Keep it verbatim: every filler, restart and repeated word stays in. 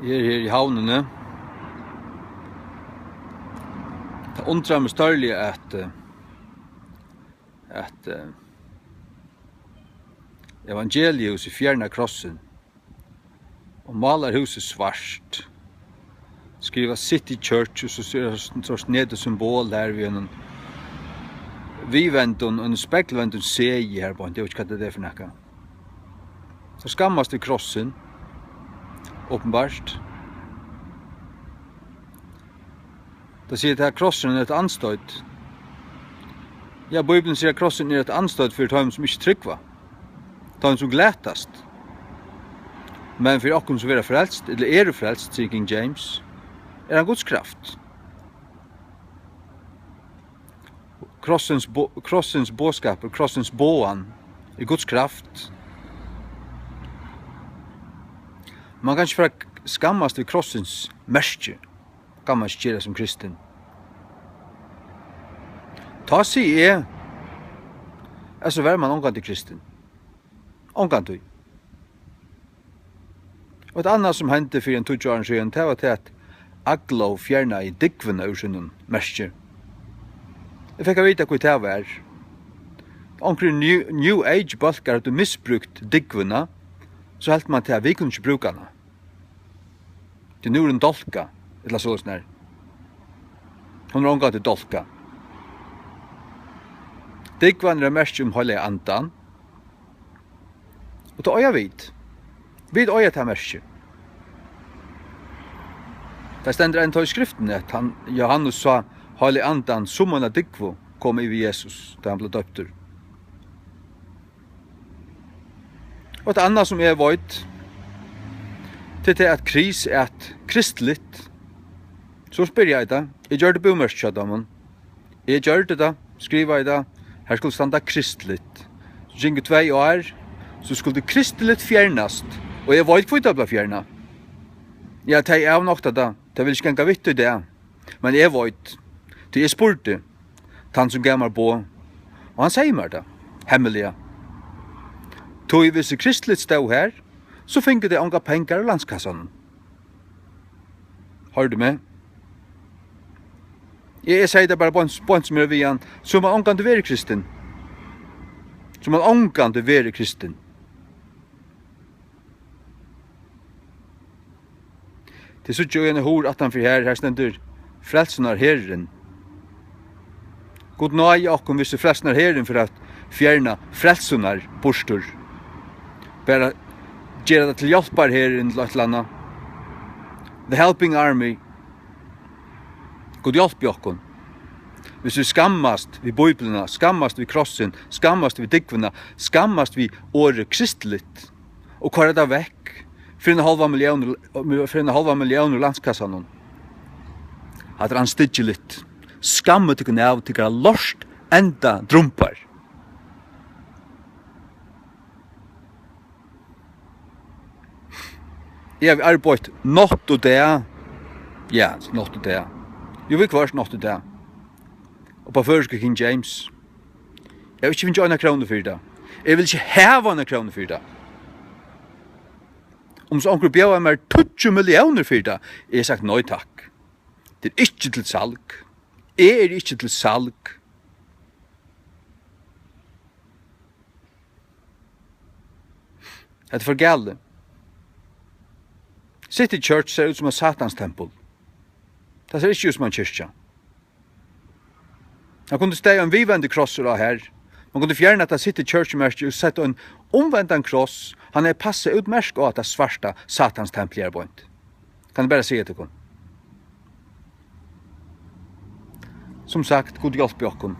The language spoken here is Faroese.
Eg eri her í Havnini. Tað undrar meg stórliga, at, eh, at, eh, evangelihúsið fjernar krossin og málar húsið svart, skriva City Church, og so er tað ein sorts netasymbol har við einum viðvendum, einum speglvendum segi har beint. Eg veit ikki, hvat tað er fyri nakað. Teir skammast við krossin, openbart. Teir siga, at krossurin er eitt andstoyt. Ja, Bíblian sigur, at krossurin er eitt andstoyt fyri teimum, sum ikki trúgva, teimum, sum glatast. Men fyri okkum, sum verða frelst, ella eru frelst, sigur King James, er hann Guds kraft. Krossins bo-, krossins boðskapur, krossins boðan er Guds kraft. Man kann ikki fara at skammast við krossins merki, kann man ikki gera sum kristin. Tá sigi eg, at so verður man ongantíð kristin. Ongantíð. Og eitt annað, sum hendi fyri ein tíggju árum síðan, tað var tað, at Aglow fjernaði dúgvuna úr sínum merki. Eg fekk at vita, hví tað var. Onkrir New, New Age bólkar høvdu misbrúkt dúgvuna, so helt man, at vit kunnu ikki brúka hana. Tí nú er hon dálkað, ella soleiðis nær. Hon er ongantíð dálkað. Dúgvan er eitt merki um Heilaga Andan. Og tað eiga vit. Vit eiga tað merkið. Tað stendur enntá í skriftini, at hann, Jóhannes, sá Heilaga Andan sum eina dúgvu koma yvir Jesus, tá hann bleiv doyptur. Og eitt annað, sum eg veit, tað er tað, at Kris æt kristiligt. So spyrji eg tað. Eg gjørdi búmerki hjá teimum. Eg gjørdi tað, skrivaði tað, har skuldi standa kristiligt. So gingu tvey ár, so skuldi kristiligt fjernast, og eg veit, hví tað bleiv fjerna. Ja, tey avnokta tað, tey vilja ikki ganga við tí í dag. Men eg veit, tí eg spurdi tann, sum gav mær boð, og hann segði mær tað hemmiliga. Tí, hvis kristiligt stóð har, so fingu tey ongar pengar úr landskassanum. Hoyrdi meg? Eg, eg segði tað bara beint, beint sum er við hann. So man ongantíð verið kristin. So man ongantíð verið kristin. Tit síggja í eini hurð aftan fyri her, har stendur Frelsunarherurin. Gud náði okkum, hvis Frelsunarherurin fer at fjerna frelsunar burtur. Bara gera tað til hjálparherin til eitt ella annað. The Helping Army. Gud hjálpi okkum. Hvis vit skammast við Bíbliuna, skammast við krossin, skammast við dúgvuna, skammast við orðið kristiligt, og koyra tað vekk fyri eina hálva millión, fyri eina hálva millión úr landskassanum. Hatta er andstyggiligt. Skammið tykkum av tykkara lort enda drumbar. Eg havi arbeitt nátt og dag. Ja, nátt og dag. Jú, viðhvørt nátt og dag. Og á føroyskum King James. Eg havi ikki fingið eina krónu fyri tað. Eg vil ikki hava eina krónu fyri tað. Um so onkur bjóðar mær tíggju milliónir fyri tað, eg hevði sagt nei takk. Tað er ikki til salg. Eg eri ikki til salg. Hetta er for galið. City Church sær út sum eitt Satans tempul. Tað sær ikki út sum ein kirkja. Hann kundi staðið ein viðvendi krossur á har. Man kundi fjerna hetta City Church-merkið og sett ein umvendan kross. Hann hevði passað útmerkt á hetta svarta Satans tempul her beint. Kann eg bara siga tykkum. Sum sagt, Gud hjálpi okkum.